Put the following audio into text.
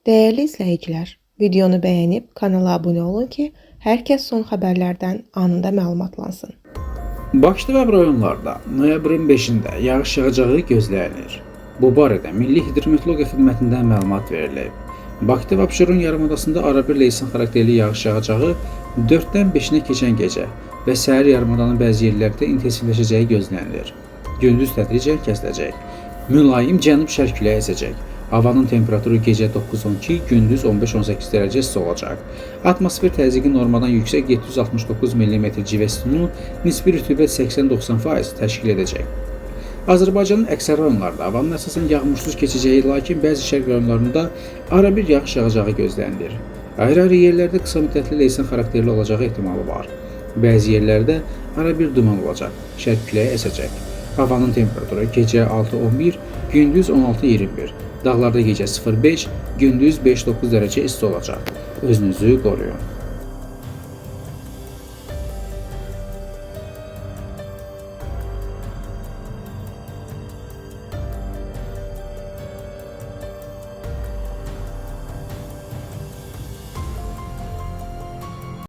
Dəyərli izləyicilər, videonu bəyənib kanala abunə olun ki, hər kəs son xəbərlərdən anında məlumatlansın. Bakıda və rayonlarda noyabrın 5-də yağış yağacağı gözlənilir. Bu barədə Milli Hidrometeorologiya Xidmətindən məlumat verilib. Bakıda və Abşeron yarımadasında arabir leysan xarakterli yağış yağacağı 4-dən 5-nə keçən gecə və səhər yarımadanın bəzi yerlərdə intensivləşəcəyi gözlənilir. Gündüz tədricən kəsiləcək. Mülayim cənub-şərq küləyi əsəcək. Havanın temperaturu gecə 9-12, gündüz 15-18 dərəcə isti olacaq. Atmosfer təzyiqi normadan yüksək 769 mm civə sütunu, nisbi rütubət 80-90% təşkil edəcək. Azərbaycanın əksər rayonlarında havanın əsasən yağmursuz keçəcəyi, lakin bəzi şərq rayonlarında arabir yağış yağacağı gözlənilir. Ayrı-ayrı yerlərdə qısa müddətli leysan xarakterli olacağı ehtimalı var. Bəzi yerlərdə arabir duman olacaq, şərq küləyi əsəcək. Havanın temperaturu gecə 6-11, gündüz 16-21, dağlarda gecə 0-5, gündüz 5-9 dərəcə isti olacaq. Özünüzü qoruyun.